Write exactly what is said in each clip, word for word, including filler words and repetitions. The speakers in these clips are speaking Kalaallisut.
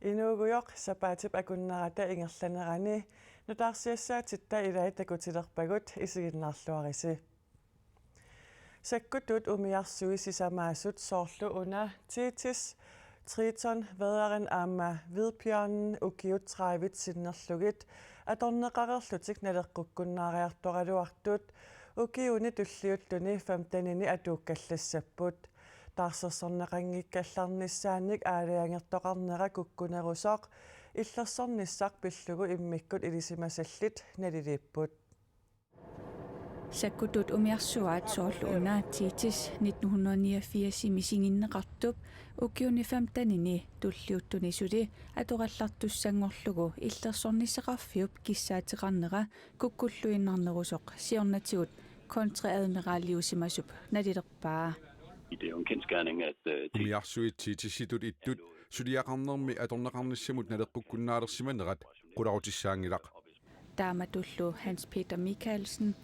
Inuugujoq sapaatip akunnerata ingerlanerani nutaarsiassaatitta ilaat takutilerpagut, isiginnaarluarisi. Sakkutut umiarsuit sisamaasut soorlu una Thetis, Triton, Vædderen aamma Hvidbjørnen ukiut tredive sinnerlugit atorneqareerlutik naleqqukkunnaariartoraluartut ukiuni tulliuttuni femtenini atuukkallassapput. Taarsersorneqanngikkallarnissaannik aalajangertoqarnera kukkunerusoq illersornissaq pillugu immikkut ilisimasallit naliliipput. Sakkutut umiarsuaat soorlu una Thetis nitten hundrede niogfirsimi singinneqartup ukiuni femtenini tulliuttuni suli atorallartussanngorlugu illersornissaqarfiup kissaateqarnera kukkulluinnarnerusoq siornatigut kontreadmiraliusimasup nalilerpaa. Det er jo en kendsgerning, at øh, Umiarsuit Thetisitut ittut suliaqarnermi atorneqarnissamut naleqqukkunnaalersimanerat qularutissaanngilaq. Taamatullu Hans Peter Michaelsen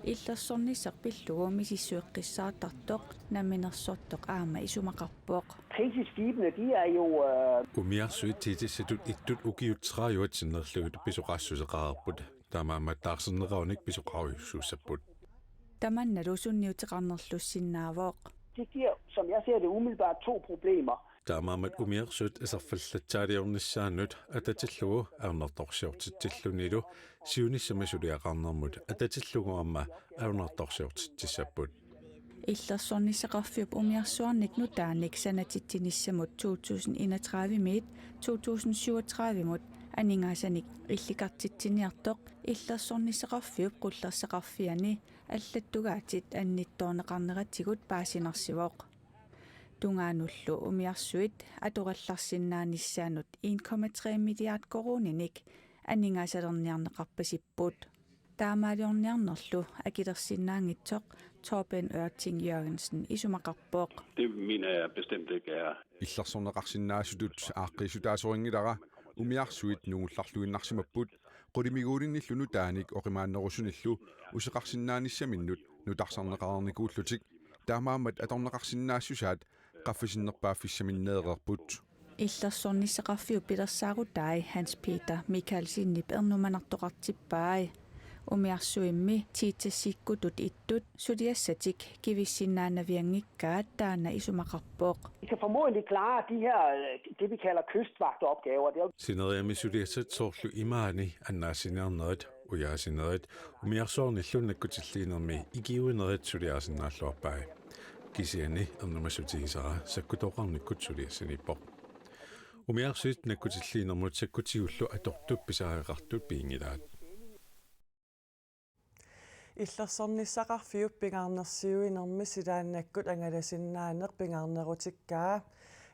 illersornissaq pillugu misissueqqissaartartoq namminersortoq aamma isumaqarpoq. Thetis-skibene, de er jo øh, Umiarsuit Thetisitut ittut ukiut tredive sinnerlugit pisoqaassuseqareerput. Taamaammat taarserneqarunik pisoqarujussuussapput. Tamannalu sunniuteqarnerlussinnaavoq. Det giver, som jeg ser det, umiddelbart to problemer. Taamaammat umiarsuit aserfallatsaaliornissaannut atatillugu ajornartorsiortitsillunilu siunissami suliaqarnermut atatillugu aamma ajornartorsiortitsissapput. Illersornissaqarfiup umiarsuarnik nutaanik sanatitsinissamut to tusind enogtredive-miit to tusind syvogtredive-mut aningaasanik illikartitsiniartoq illersornissaqarfiup qullersaqarfiani allattugaatit annittoorneqarneratigut paasinarsivoq. Tungaanullu umiarsuit atorallarsinnaanissaannut en komma tre milliard koruuninik aningaasalerniarneqarpasipput. Taamaaliorniarnerlu akilersinnaanngitsoq Torben Ørting Jørgensen isumaqarpoq. Det mener jeg bestemt ikke er. Illersorneqarsinnaasutut aaqqiissutaasorinngilara, umiarsuit nungullarluinnarsimapput, qulimiguulinnillu nutaanik oqimaannerusunillu useqarsinnaanissaminnut nutarsarneqareernikuullutik, taamaammat atorneqarsinnaassusaat qaffasinnerpaaffissaminneereerput. Illersornissaqarfiup pilersaarutai Hans Peter Michaelsenip ernumanartoqartippai. Umiarsuimmi Thethisikkutut ittut suliassatik kivissinnaanavianngikkaat taanna isumaqarpoq. Vi kan formodentlig klare de her, øh, det vi kalder kystvagtopgaver. Det er jo Sineriammi suliassat soorlu imaani annaassiniarnerit, ujaasinerit, umiarsuarnillu nakkutilliinermi ikiuinerit suliarisinnaalluarpai. Kisianni ernumassutigisara sakkutooqarnikkut suliassaniippoq. Umiarsuit nakkutilliinermut sakkutigullu atortut pisariaqartut piginngilaat. Illersornissaqarfiup pingaarnersiuinermi silaannakkut angalasinnaaneq pingaarnerutikkaa.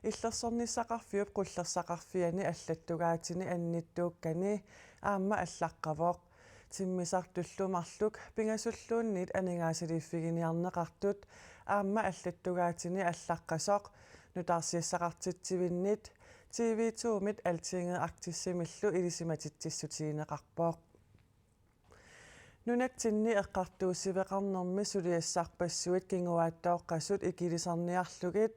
Illersornissaqarfiup qullersaqarfiani allattugaatini annittuukkani aamma allaqqavoq. Timmisartullu marluk pingasulluunniit aningaasaliiffiginiarneqartut aamma allattugaatini allaqqasoq nutaarsiassaqartitsivinnit T V to-mit Altinget Arktisimillu ilisimatitsissutigineqarpoq. Nunatsinni eqqartuussiveqarnermi suliassarpassuit kinguaattooqqasut ikilisarniarlugit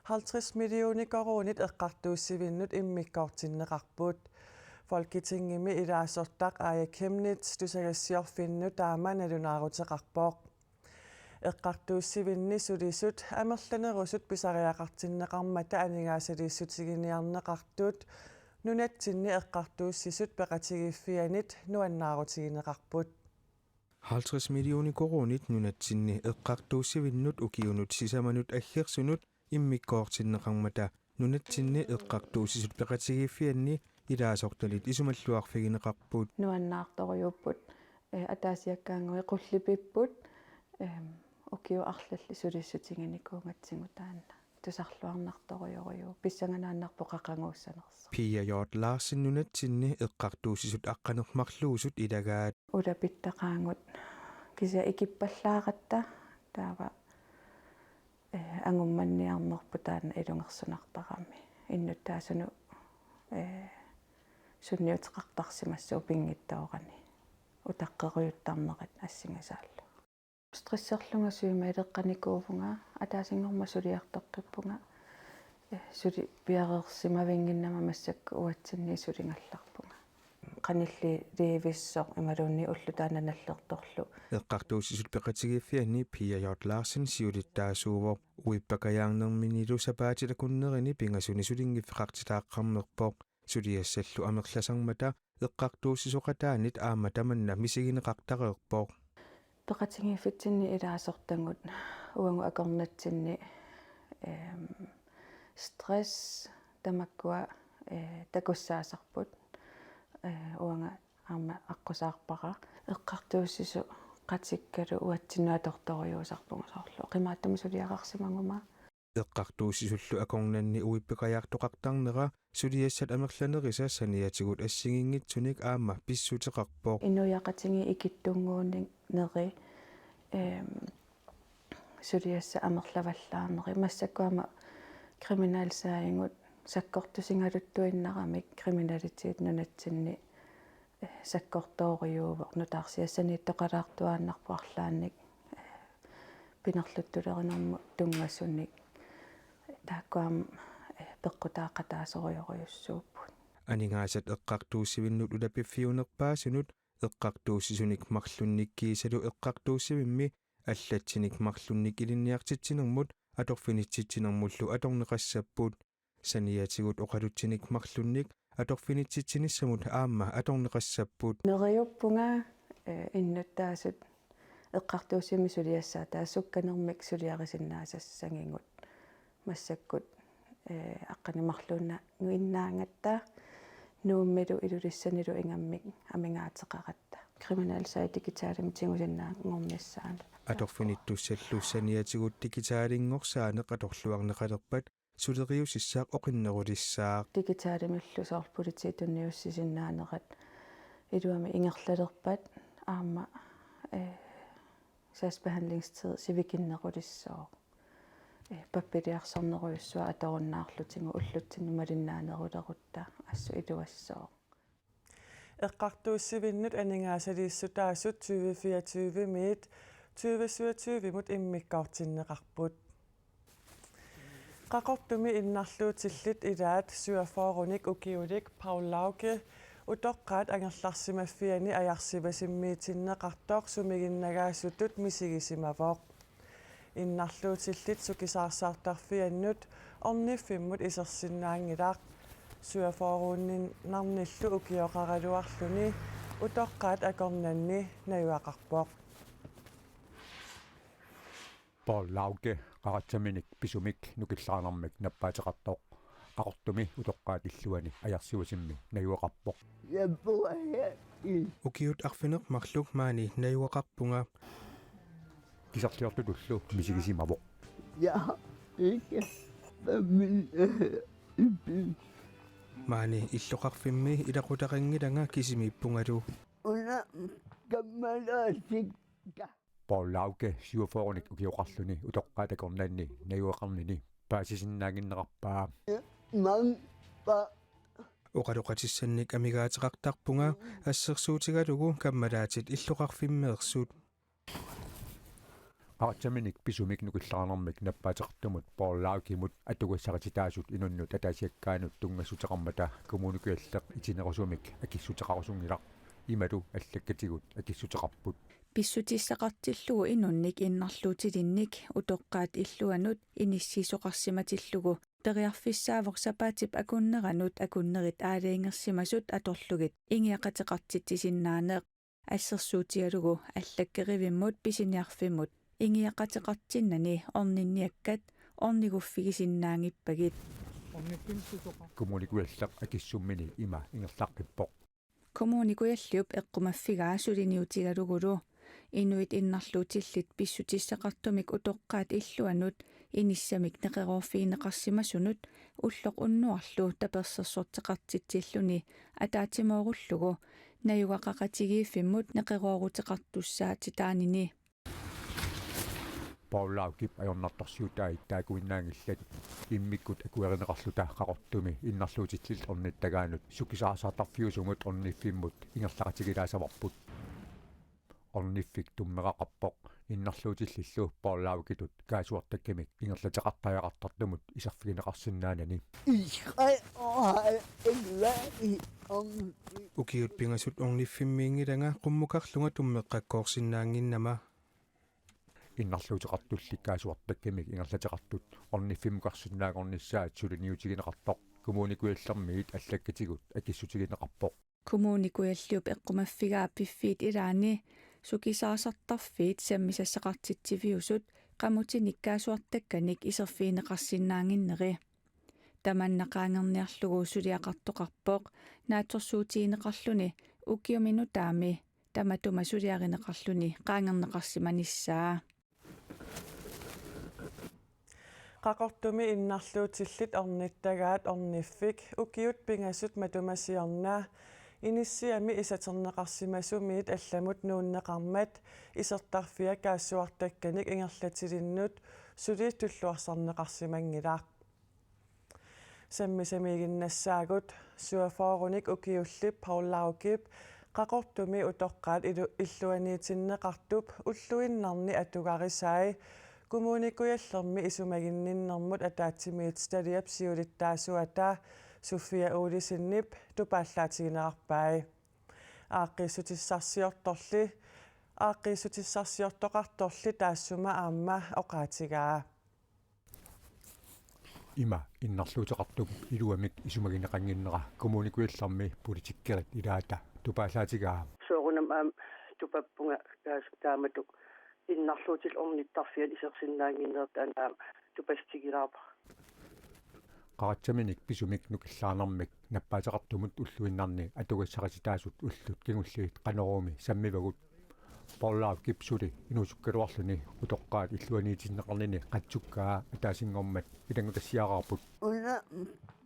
halvtreds millioner koruunit eqqartuussivinnut immikkoortinneqarput. Folketingimi ilaasortaq Aaja Chemnitz tusagassiorfinnut taama nalunaaruteqarpoq. Eqqartuussivinni sulisut amerlanerusut pisariaqartinneqarmata aningaasaliissutiginiarneqartut nunatsinni eqqartuussisut peqatigiiffiannit nuannaarutigineqarput. Halvtreds millioner koruunit nunatsinni eqqartuussivinnut ukiunut sisamanut aggersunut immikkoortinneqarmata nunatsinni eqqartuussisut peqatigiiffianni ilaasortalit isumalluarfigineqarput. Nuannaartorujuupput, eh, ataasiakkaannguit qullipipput, ehm, ukiut arlallit sulissutiginikuugatsigu taanna tusarluarnartorujorujuuvoq, pissanganaannarpoq qaqaguussanersoq. Pia Hjort Larsen nunatsinni eqqartuussisut aqqaneq-marluusut ilagaat. Ulapittaqaagut kisianni ikippallaaratta taava, eh, angummanniarnerput taanna ilungersunartarami. Innuttaasunut, eh, sunniuteqartarsimassuup pinngitsoorani utaqqerujuttarnerat assigisaallu. Stresserlunga sygemeldeqqanikuuvunga, ataasinngormat suliartoqqippunga, eh, suli piareersimavinnginnama massakkut uatsinni suligallarpunga. Qanilliivissoq imaluunniit ulloq taanna nallertorlu. Eqqartuussisut peqatigiiffianni Pia J. Larsen siulittaasuuvoq. Uippakajaarnerminilu sapaatit akunnerini pingasuni sulinngiffeqartitaaqqammerpoq. Suliassallu amerlasarmata eqqartuussisoqataanit aamma tamanna misigineqartareerpoq. Peqatigiiffitsinni ilaasortagut uagut akornatsinni, ehm, stress tamakkua, eh, takussaasarput, eh, uanga aamma aqqusaarpara. Eqqartuussisoqatikkalu uatsinnut atortorujuusarpugut soorlu oqimaattumik suliaqarsimaguma. Eqqartuussisullu akornanni uippakajaartoqartarnera suliassat amerlanerisa saniatigut assigiinngitsunik aamma pissuteqarpoq. Inuiaqatigiit ikittunnguunneri, ehm, suliassat amerlavallaarneri, massakkut aamma kriminalsagimut sakkortusigaluttuinnaramik kriminalitet nunatsinni, eh, sakkortoorujuuvoq, nutaarsiassaniittoqalaartuaannarpoq arlaannik, eh, pinerluttulerinermut tunngasunik. Taakku aamma, eh, peqqutaaqataasorujorujussuupput. Aningaasat eqqartuussivinnut ulapiffiunerpaasunut eqqartuussisunik marlunnik kiisalu eqqartuussivimmi allatsinik marlunnik ilinniartitsinermut atorfinitsitsinermullu atorneqassapput. Saniatigut oqalutsinik marlunnik atorfinitsitsinissamut aamma atorneqassapput. Neriuppunga, eh, innuttaasut eqqartuussivimmi suliassaat taava sukkanermik suliarisinnaasassagivut. Massakkut, eh, aqqaneq-marluinnaagatta Nuummilu Ilulissanilu ingammik amigaateqaratta. Kriminalsag digitalimik tigusinnaanngornissaanut. Atorfinittussallu saniatigut digitalinngorsaanneq atorluarneqalerpat suleriusissaq oqinnerulissaaq. Digitalimillu soorlu politiit tunniussisinnaanerat iluamik ingerlalerpat aamma, eh, sagsbehandlingstid sivikinnerulissooq. Eh, pappiliarsornerujussuaq atorunnaarlutigu ullutsinni malinnaanerulerutta assut iluassooq. Eqqartuussivinnut aningaasaliissutaasut tyve fireogtyve-miit tyve syvogtyve-mut immikkoortinneqarput. Qaqortumi innarluutillit ilaat syvogfyrre-nik ukiulik Paul Lauke utoqqaat angerlarsimaffianni ajarsivasimmiitinneqartoq sumiginnagaasutut misigisimavoq. Innarluutillit sukisaarsaartarfiannut orniffimmut isersinnaanngilaq. Syvogfyrre-ninnarnillu ukioqaraluarluni utoqqaat akornanni najugaqarpoq. Paul Lauke qaratsaminik pisumik nukillaarnermik nappaateqartoq Qaqortumi utoqqaat illuanni ajarsivasimmi najugaqarpoq. Ukiut arfineq-marluk maani najugaqarpunga. Kiserliortutullu misigisimavoq. Ja, ikke. Maani illoqarfimmi ilaqutaqanngilanga kisimiippungalu. Una kammalaatikka. Paul Lauke syvogfyrre-nik ukioqarluni utoqqaat akornanni najugaqarnini paasisinnaannginnerarpaa. Maanna. Oqaloqatissannik amigaateqartarpunga assersuutigalugu kammalaatit illoqarfimmeersut. Qaratsaminik pisumik nukillaarnermik nappaateqartumut Paul Laukemut atugassarititaasut inunnut ataasiakkaanut tunngassuteqarmata Kommune Kujalleq itinerusumik akissuteqarusunngilaq. Imalu allakkatigut akissuteqarput. Pissutissaqartillugu inunnik innarluutilinnik utoqqaat illuanut inissiisoqarsimatillugu periarfissaavoq sapaatip akunneranut akunnerit aalajangersimasut atorlugit ingiaqateqartitsisinnaaneq. Assersuutigalugu allakkerivimmut pisiniarfimmut ingiaqateqartinnani orninniakkat orniguffigisinnaanngippagit. Kommune Kujalleq akissummini ima ingerlaqqippoq. Kommune Kujalliup eqqumaffigaa suliniutigalugulu inuit innarluutillit pissutissaqartumik utoqqaat illuanut inissamik neqeroorfigineqarsimasunut ulloq unnuarlu tapersersorteqartitsilluni ataatsimoorullugu najugaqaqatigiiffimmut neqerooruteqartussaatitaanini. Paul Laukep ajornartorsiutai taakkuinnaanngillat. Immikkut akuerineqarluta Qaqortumi innarluutillit ornittagaannut sukisaarsaartarfiusumut orniffimmut ingerlaqatigilaasavarput. Orniffik tummeraqarpoq. Innarluutillillu Paul Laukitut kaassuartakkamik ingerlateqartariaqartartumut iserfigineqarsinnaanani. Ukiut pingasut orniffimmiinngilanga qummukarlunga tummeqqakkoorsinnaannginnama. Innarluuteqartulli kaassuartakkamik ingerlateqartut orniffimmukarsinnaanngornissaat suliniutigineqartoq Kommune Kujallermiit allakkatigut akissutigineqarpoq. Kommune Kujalliup eqqumaffigaa piffiit ilaanni sukisaarsartarfiit sammisassaqartitsiviusut qamutinik kaassuartakkanik iserfigineqarsinnaannginneri. Tamanna qaangerniarlugu suliaqartoqarpoq naatsorsuutigineqarluni ukiumi nutaami tamatuma suliarineqarluni qaangerneqarsimanissaa. Qaqortumi innarluutillit ornittagaat Orniffik ukiut pingasut matuma siorna inissiami isaterneqarsimasumiit allamut nuunneqarmat isertarfia kaassuartakkanik ingerlatilinnut suli tulluarsarneqarsimanngilaq. Sammisamiiginnassaagut syvogfyrrenik ukiullip Paul Laukip Qaqortumi utoqqaat ilu-, illuaniitinneqartup ulluinnarni atugarisai Kommune Kujallermi isumaginninnermut ataatsimiititaliap siulittaasuata Sofia Olsenip tupaallaatigineqarpai. Aaqqiissutissarsiortorli, aaqqiissutissarsiortoqartorli taassuma aamma oqaatigaa. Ima innarluuteqartup iluamik isumagineqannginnera Kommune Kujallermi politikkerit ilaata tupaallaatigaa. Soorunami aamma tupappunga taas-, taamatut innarluutillit ornittarfiat isersinnaannginnerat aamma tupassutigilaarpara. Qaratsaminik pisumik nukillaarnermik nappaateqartumut ulluinnarni atugassarititaasut ullut kingulliit Qanoruumi sammivagut. Paul Laukip suli inuusukkaluarluni utoqqaat illuaniitinneqarnini qatsukkaa ataasinngormat ilanngutassiaraarput. Una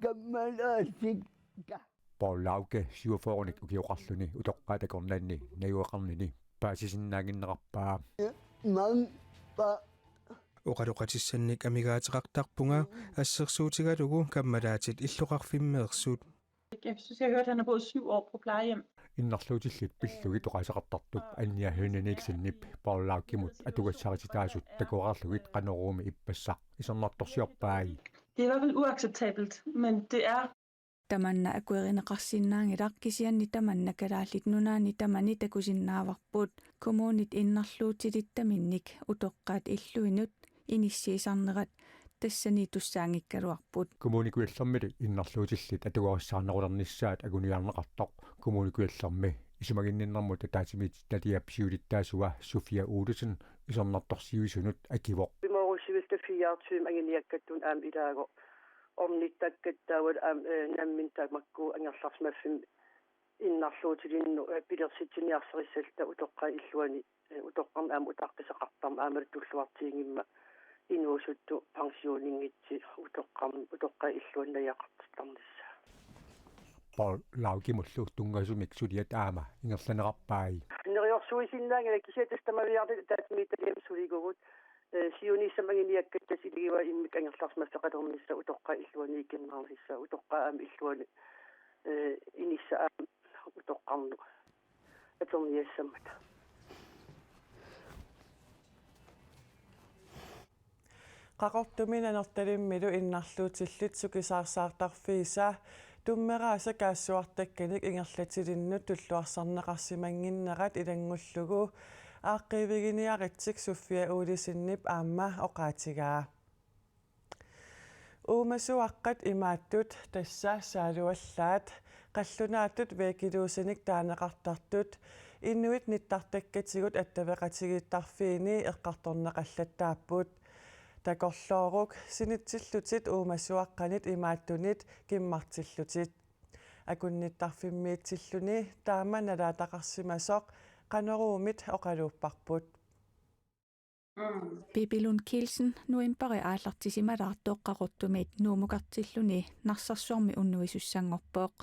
kammalaatikka. Paul Lauke syvogfyrrenik ukioqarluni utoqqaat akornanni najugaqarnini paasisinnaannginnerarpaa. Mampa. Oqaloqatissannik amigaateqartarpunga assersuutigalugu kammalaatit illoqarfimmeersut. Jeg synes, jeg har hørt, at han har boet syv år på plejehjem. Innarluutillit pillugit oqaaseqartartup Anja Hønge Nielsenip Paul Laukimut atugassarititaasut takoreerlugit Qanoruumi ippassaq isornartorsiorpai. Det er i hvert fald uacceptabelt, men det er. Tamanna akuerineqarsinnaanngilaq kisianni tamanna Kalaallit Nunaanni tamani takusinnaavarput. Kommunit innarluutilittaminnik utoqqaat illuinut inissiisarnerat tassani tussaanngikkaluarput. Kommune Kujallermili innarluutillit atugarissaarnerulernissaat anguniarneqartoq Kommune Kujallermi isumaginninnermut ataatsimiititaliap siulittaasua Sofia Olsen isornartorsiuisunut akivoq. Pimoorussivilluta fireogtyve anguniakkatta aamma ilaapput ornittakkatta taavalu aamma, eh, nammineq tamakku angerlarsimaffimmi innarluutilinnut, eh, pilersitsiniarsarissalluta utoqqaat illuanni, eh, utoqqarnut aamma utaqqisaqartarmat aammalu tulluartiginngimmat inuusuttut pensioninngitsut utoqqarn-, utoqqaat illuanni najugaqartittarnissaat. Paul Laukimullu tunngasumik suliat aamma ingerlanerarpai. Neriorsuisinnaanngilaq kisianni tassa tamaviaartut ataatsimiititaliami suligugut, eh, siunissami anguniakkatta tassa ilagivaat immikkut angerlarsimaffeqalernissaat utoqqaat illuanni ikinneqarnissaat utoqqaat aamma illuanni, eh, inissat aamma utoqqarnut atorniassammata. Qaqortumi Nanortalimmilu innarluutillit sukisaarsaartarfiisa tummeraasa kaassuartakkanik ingerlatilinnut tulluarsarneqarsimannginnerat ilanngullugu aaqqiiviginiaritsik Sofia Olsenip aamma oqaatigaa. Uumasuaqqat imaattut tassa saaluallaat qallunaatut væggelusenik taaneqartartut inuit nittartakkatigut attaveqatigiittarfiini eqqartorneqallattaapput. Takorlooruk sinitsillutit uumasuaqqanit imaattunit kimmartillutit. Akunnittarfimmiitsilluni taama nalaataqarsimasoq Qanoruumit oqaluupparput. Mm. Pippi Lund Kielsen novembari aallartisimalaartoq Qaqortumiit Nuummukartilluni Narsarsuarmi unnuisussanngorpoq.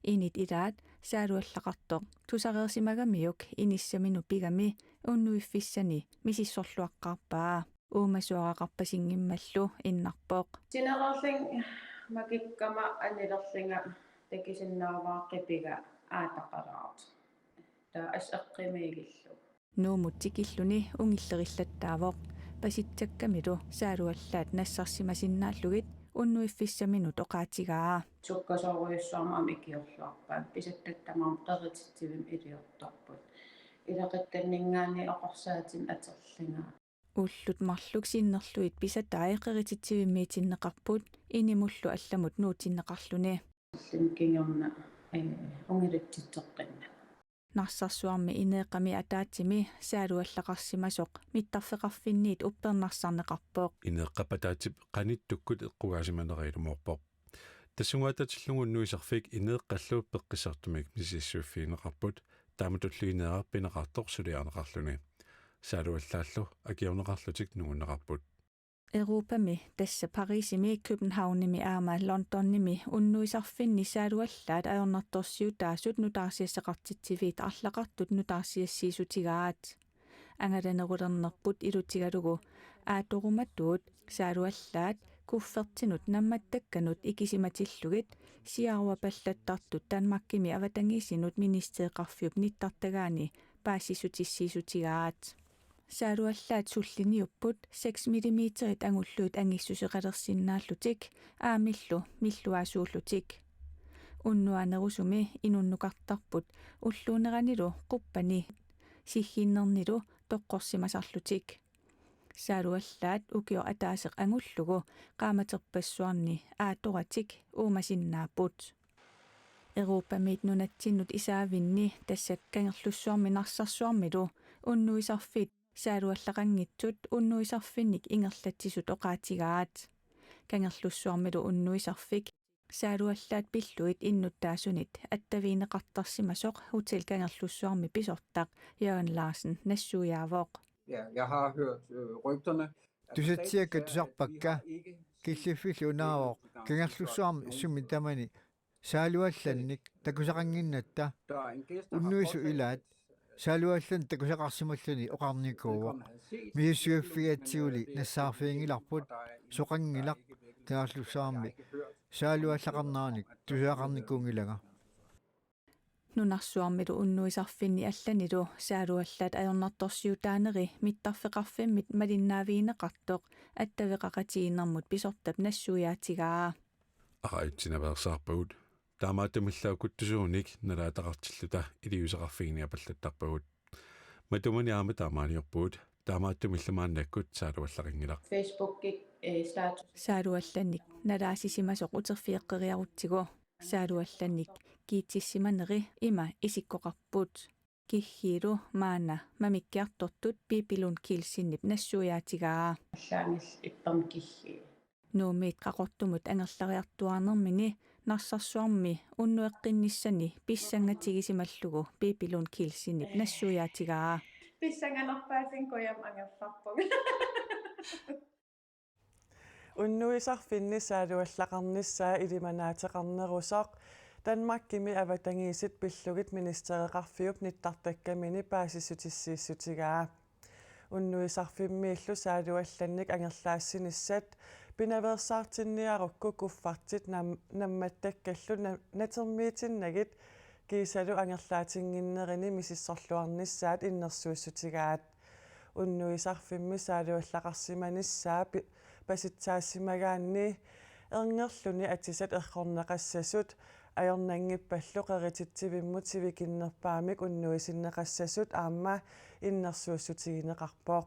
Init ilaat saaluallaqartoq tusareersimagamiuk inissaminut pigami unnuiffissani misissorluaqqaarpaa. Uumasuaraqarpasinngimmallu innarpoq. Sinererlunga makikkama anilerlunga takusinnaavara qipiga aataqalaartoq. Taava assut eqqumiigillugu. Nuummut tikilluni ungillerillattaavoq. Pasitsakkamilu saaluallaat nassarsimasinnaallugit unnuiffissaminut oqaatigaa. Sukkasoorujussuarmik aamma ikiorluarpaat, pisattatta tamarmik qerititsivimmi iliortarput. Ilaquttanninngaanniit oqorsaatinut atorlunga. Ullut marluk sinnerlugit pisatai qerititsivimmiitinneqarput, inimullu allamut nuutinneqarluni. Allamik kingorna, ee, ungalutsitseqqinnagu. Narsarsuarmi ineeqqami ataatsimi saaluallaqarsimasoq mittarfeqarfinniit uppernarsarneqarpoq. Ineeqqap ataatsip qanittukkut eqqugaasimanera ilumoorpoq. Tassunga atatillugu unnuisarfik ineeqqallu peqqissartumik misissuiffigineqarput, taamatullu ineeraq pineqartoq suliarineqarluni. Saaluallaallu akiorneqarlutik nungunneqarput. Europami, tassa Parisimi, Københavnimi aamma Londonimi unnuisarfinni saaluallaat ajornartorsiutaasut nutaarsiassaqartitsiviit arlaqartut nutaarsiassiissutigaat. Angalanerulernerput ilutigalugu aatorumatut saaluallaat kuffertinut nammattakkanut ikisimatillugit siaruapallattartut Danmarkimi avatangiisinut ministereqarfiup nittartagaani paasissutissiissutigaat. Saaluallaat sulliniupput seks millimeterit angullugit angissuseqalersinnaallutik aammillu milluaasuullutik. Unnuaanerusumi inunnukartarput ulluuneranilu quppani sigginnernilu toqqorsimasarlutik. Saaluallaat ukioq ataaseq angullugu qaammaterpassuarni aatoratik uumasinnaapput. Europamiit nunatsinnut isaavinni, tassa Kangerlussuarmi Narsarsuarmilu unnuisarfit saaluallaqanngitsut unnuisarfinnik ingerlatsisut oqaatigaat. Kangerlussuarmilu unnuisarfik saaluallaat pillugit innuttaasunit attavigineqartarsimasoq Hotel Kangerlussuarmi pisortaq Jørgen Larsen nassuiaavoq. Ja, jeg har hørt øh, rygterne. Tusatsiakka tusarpakka, killiffillu unaavoq Kangerlussuarmi sumi tamani saaluallannik takusaqannginnatta. Unnuisut ilaat saaluallannik takusaqarsimalluni oqarnikuuvoq. Misissuiffigatsiguli nassaarfiginngilarput, soqanngilaq, Kangerlussuarmi saaluallaqarneranik tusagaqarnikuunngilanga. Nunarsuarmilu unnuisarfinni allanilu saaluallaat ajornartorsiutaaneri mittarfeqarfimmit malinnaavigineqartoq attaveqaqatigiinnermut pisortap nassuiaatigaa. Aqaitsinaveersaarpagut, taamaattumillu akuttusuunik nalaataqartilluta iliuuseqarfiginiapallattarpagut. Matumani aamma taamaaliorpugut, taamaattumillu maannakkut saaluallaqanngilaq. Facebookip øh, status. Saaluallannik nalaasisimasoq uterfigeqqeriarutsigu saaluallannik kiitsissimaneri ima isikkoqarput. Kiggiilu maanna mamikkiartortut Pippi Lund Kielsenip nassuiaatigaa. Allaanngillat ippermi kiggii. Nuummiit Qaqortumut angerlariartuaarnermini Narsarsuarmi unnueqqinnissani pissangatigisimallugu Pippi Lund Kielsenip nassuiaatigaa. Pissanganerpaatsinni kujamma angerlarpunga. Unnuisarfinni saaluallaqarnissaa ilimanaateqarnerusoq Danmarkimi avatangiisit pillugit ministereqarfiup nittartakkamini paasissutissiissutigaa. Unnuisarfimmiillu saaluallannik angerlaassinissat pinaveersaartinniarukku kuffertit nam- nammattakkallu na- natermiitinnagit kiisalu angerlaatinnginnerini misissorluarnissaat innersuussutigaat. Unnuisarfimmi saaluallaqarsimanissaa pi- pasitsaasimagaanni erngerluni atisat errorneqassasut ajornanngippallu qerititsivimmut sivikinnerpaamik unnuisinneqassasut aamma innersuussutigineqarpoq.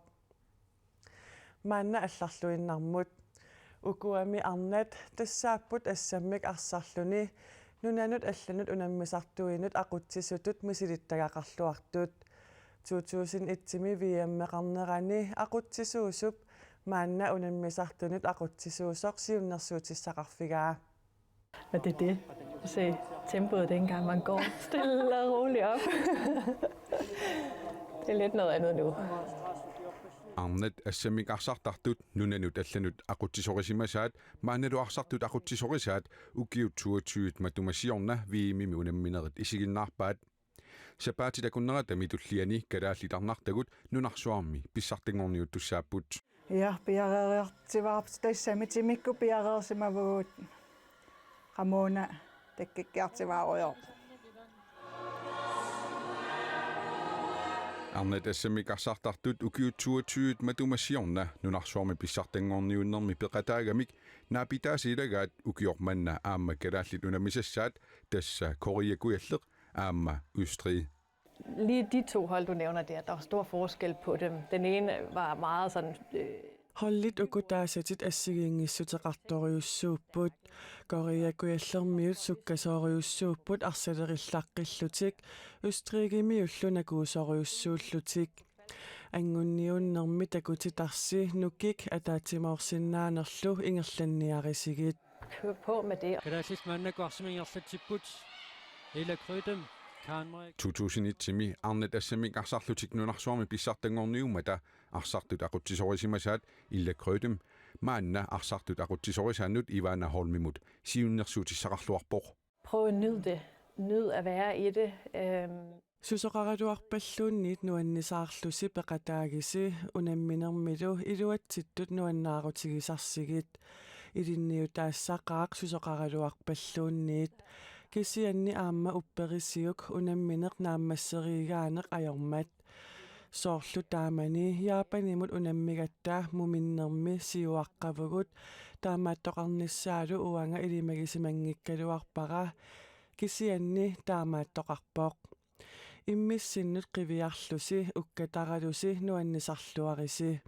Maanna allarluinnarmut. Ukuami arnat tassaapput assammik arsarluni nunanut allanut unammisartuinut aqutsisutut misilittagaqarluartut. To tusind et-imi V M-eqarnerani aqutsisuusup maanna unammisartunut aqutsisuusoq siunnersuutissaqarfigaa. Og det er det. Se tempoet, dengang man går stille og roligt op. Det er lidt noget andet nu. Arnat assammik arsartartut nunanut allanut aqutsisorisimasaat maannalu arsartut aqutsisorisaat ukiut toogtyve matuma siorna V M-imi unamminerit isiginnaarpaat. Sapaatit akunneratami tulliani kalaallit arnartagut nunarsuarmi pissartanngorniuttussaapput. Ja, piareeriartivaarput, tassami timikkut piareersimavugut, qamuuna takkukkiartuaarujoorput. Arnat assammik arsartartut ukiut toogtyve matuma siorna nunarsuarmi pissartanngorniunnermi peqataagamik naapitaasa ilagaat ukioq manna aamma kalaallit unammisassaat, tassa Korea Kujalleq aamma Østrig. Lige de to hold, du nævner der, der var stor forskel på dem. Den ene var meget sådan... Øh, Holdit uku taasatit assigiinngissuteqartorujussuupput. Korea Kujallermiut sukkasoorujussuupput arsalerillaqqillutik, Østrigimiullu nakuusorujussuullutik. Angunniunnermi takutitarsi nukik ataatsimoorsinnaanerlu ingerlanniarisigit. Kør på med det. Kalaallit maannakkut arsamik ingerlatsipput. Ila Krydem, Karen Marie. To tusind et-imi arnat assammik arsarlutik nunarsuarmi pissartanngorniummata arsartut aqutsisorisimasaat Ila Krydem maanna arsartut aqutsisorisaannut Ivana Holmimut siunnersuutissaqarluarpoq. Prøv at nyde det. Nyd at være i det. Øhm, Susoqaraluarpalluunniit nuannisaarlusi peqataagisi, unamminermilu iluatsittut nuannaarutigisarsigit. Ilinniutaassaqaaq susoqaraluarpalluunniit. Kisianni aamma upperisiuk unammineq naammasseriigaaneq ajormat. Soorlu taamani Japanimut unammigatta muminnermi siuaqqavugut, taamaattoqarnissaalu uanga ilimagisimanngikkaluarpara, kisianni taamaattoqarpoq. Immissinnut qiviarlusi ukkataralusi nuannisarluarisi.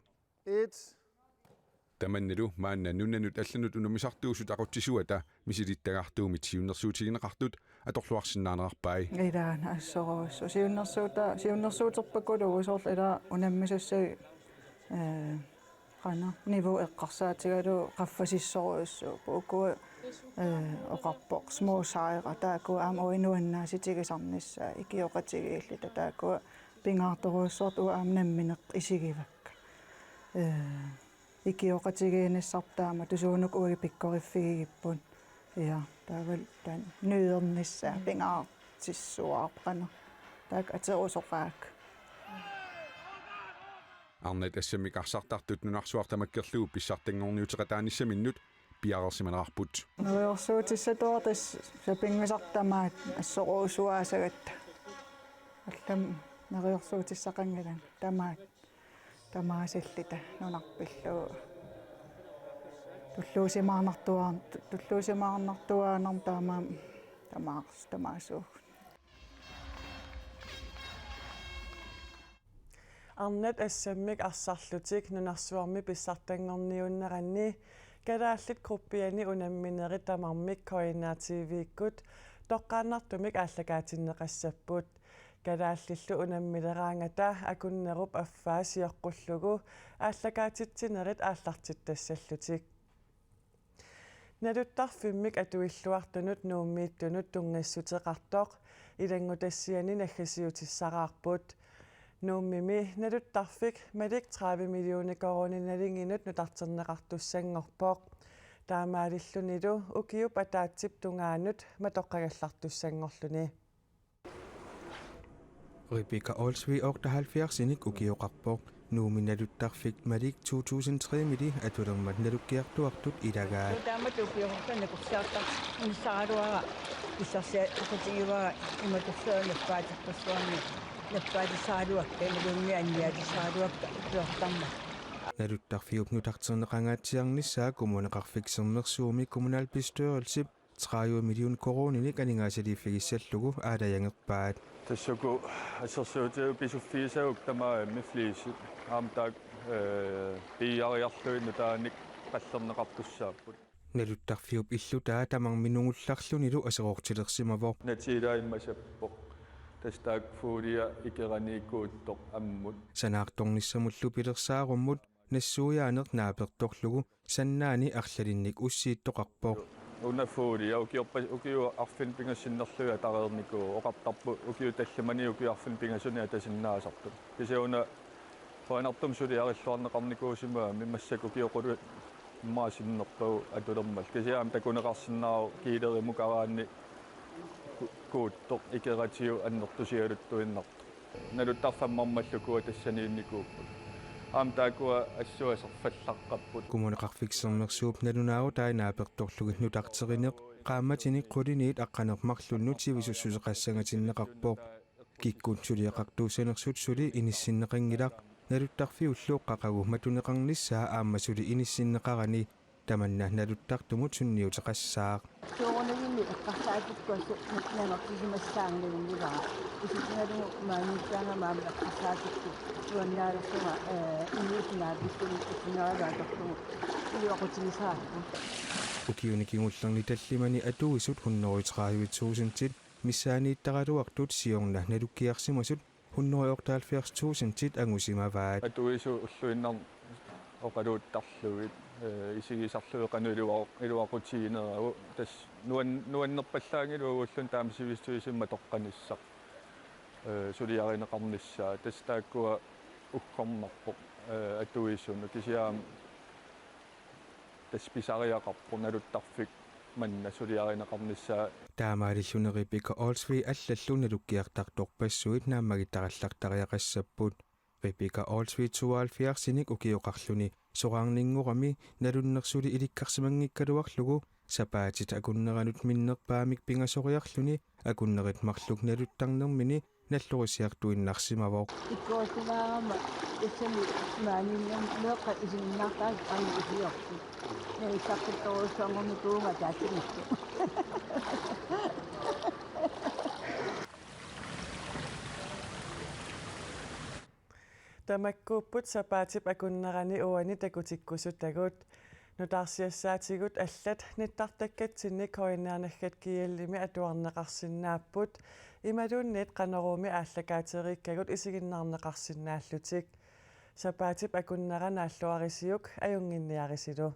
Et. Tamannalu maanna nunanut allanut unammisartuusut aqutsisuata misilittagartuumit siunnersuutigineqartut atorluarsinnaanerarpai. Ilaana assorujussuaq. Siunnersuuta-, siunnersuuterpakuluuvoq soorlu ilaa unammisassagit, ee, qanoq, niveau eqqarsaatigalugu qaffasissorujussuupput. Ukua, ee, oqarpoq små sejre. Taakkua aamma uagut nuannaarutigisarnissaat, ikioqatigiilluta. Taakkua pingaartorujussuartut uagut aamma nammineq isigivakka. Ee, ikioqatigiinnissarput taamatut, suunuku uagut pikkoriffigigipput. Ja, taavalu taanna nydernissaa pingaartissuaarpoq, qanoq. Taakku aterusoqaakka. Arnat assammik arsartartut nunarsuaq tamakkerlugu pissartanngorniuteqataanissaminnut piareersimanerarput. Neriorsuutissatuaq tassa sapinngisartut tamaat assoruusuaasagatta. Allamik neriorsuutissaqanngilanga tamaat. Tamaasilluta nunarput illugu. Tulluusimaarnartuaar-, tulluusimaarnartuaarnermut taamaammat tamaas-, tamaasuugut. Arnat assammik arsarlutik nunarsuarmi pissartanngorniunneranni kalaallit gruppiani unamminerit tamarmik K N R T V-kkut toqqaannartumik aallakaatinneqassapput. Kalaallillu unammileraangata akunnerup affaa sioqqullugu aallakaatitsinerit aallartittassallutik. Naluttarfimmik atuilluartunut Nuummiittunut tunngassuteqartoq ilanngutassiani naggasiutissaraarput. Nuummimi naluttarfik malik tredive millioner koruunit nalinginut nutarterneqartussanngorpoq. Taamaalillunilu ukiup ataatsip tungaanut matoqqagallartussanngorluni. Rebecca Olsvig, otteoghalvfjerdsinik, ukioqarpoq. Nuummi naluttarfik malik to tusind tre-mili atulermat nalukkiartuartut ilagaat. Taamatut ukioqartoq nakorsiartarnissaraluara pissarsiaqqutigivara imatorsuaq nappaaterpassuarni nappaatissaraluakka imaluunniit anniaatissaraluakka ukiortarmat. Naluttarfiup nutarterneqangaatsiarnissaa Kommuneqarfik Sermersuumi kommunalbestyrelsip tredive million koruuninik aningaasaliiffigissallugu aalajangerpaat. Tassa uku assersuutigalugu pisuffigisavakka tamarmik fliisit aamma taakku, ee, piiariarlugit nutaanik qallerneqartussaapput. Naluttarfiup illutaa tamarmi nungullarlunilu aserortilersimavoq. Natiilaagimasappoq. Tassa taakku foliat ikeraniikkuuttoq ammut. Sanaartornissamullu pilersaarummut nassuiaaneq naapertorlugu sannaani arlalinnik ussiittoqarpoq. Una folia ukiorpa-, ukiut arfineq-pingasut sinnerlugit atareernikuuvoq, oqartarput ukiut tallimanik ukiut arfineq-pingasuni atasinnaasartut. Kisianni una qujanartumik suliarilluarneqarnikuusimagami, massakkut ukiut qulit immaqa sinnerpagut atulermallutik. Kisianni aamma takuneqarsinnaavoq kiilerimukaraanni ku-, kuuttoq ikeratigut annertusigaluttuinnartoq. Naluttarfik ammarmallu ukua tassaniinnikuupput. Aamma taakkua assut aserfallaqqapput. Kommuneqarfik Sermersuup nalunaarutai naapertorlugit nutarterineq qaammatinik quliniit aqqaneq-marlunnut sivisussuseqassangatinneqarpoq. Kikkut suliaqartuussanersut suli inissinneqanngilaq, naluttarfiullu qaqugu matuneqarnissaa aamma suli inissinneqarani tamanna naluttartumut sunniuteqassaaq. Soorunami eqqarsaatikkut assut nangertusimassaanngilluinnarpara. Isigigalugu maaniittarama aamma eqqarsaatikkut nuannaalerlunga, ee, inuup naapissunik isinneralaatorlugu iluaqutigisarput. Ukiuni kingullerni tallimani atuisut hundrede tredive tusindit missaaniittaraluartut siorna nalukkiarsimasut hundrede otteoghalvfjerds tusindit angusimavaat. Atuisut ulluinnarni oqaluuttarlugit, ee, isigisarlugit qanoq iluaq-, iluaqutigineragut. Tassa nuan-, nuannerpallaanngilagut uagut taama sivisutigisumik matoqqanissaq, ee, suliarineqarnissaa. Tassa taakkua uggornarpoq, ee, atuisunut. Kisianni tassa pisariaqarpoq naluttarfik manna suliarineqarnissaa. Taamaalilluni Rebekka Olsvig allallu nalukkiartartorpassuit naammagittarallartariaqassapput. Rebekka Olsvig tooghalvfjerdsinik ukioqarluni soraarninngorami nalunnersuli ilikkarsimanngikkaluarlugu sapaatit akunneranut minnerpaamik pingasoriarluni akunnerit marluk naluttarnermini nallorissiartuinnarsimavoq. Ikkuussimaarama tassami maaniinnermi meeqqat isiginnaartarput aamma isiorput. Naluttarfittorujussuanngornikuuvunga taassuminnga. Tamakkuupput sapaatip akunnerani uani takutikkusutagut. Nutaarsiassaatigut allat nittartakkatsinni K N R naggat G L-imi atuarneqarsinnaapput, imaluunniit Qanoroomi aallakaateriikkagut isiginnaarneqarsinnaallutik. Sapaatip akunnera naalluarisiuk ajunnginniarisilu.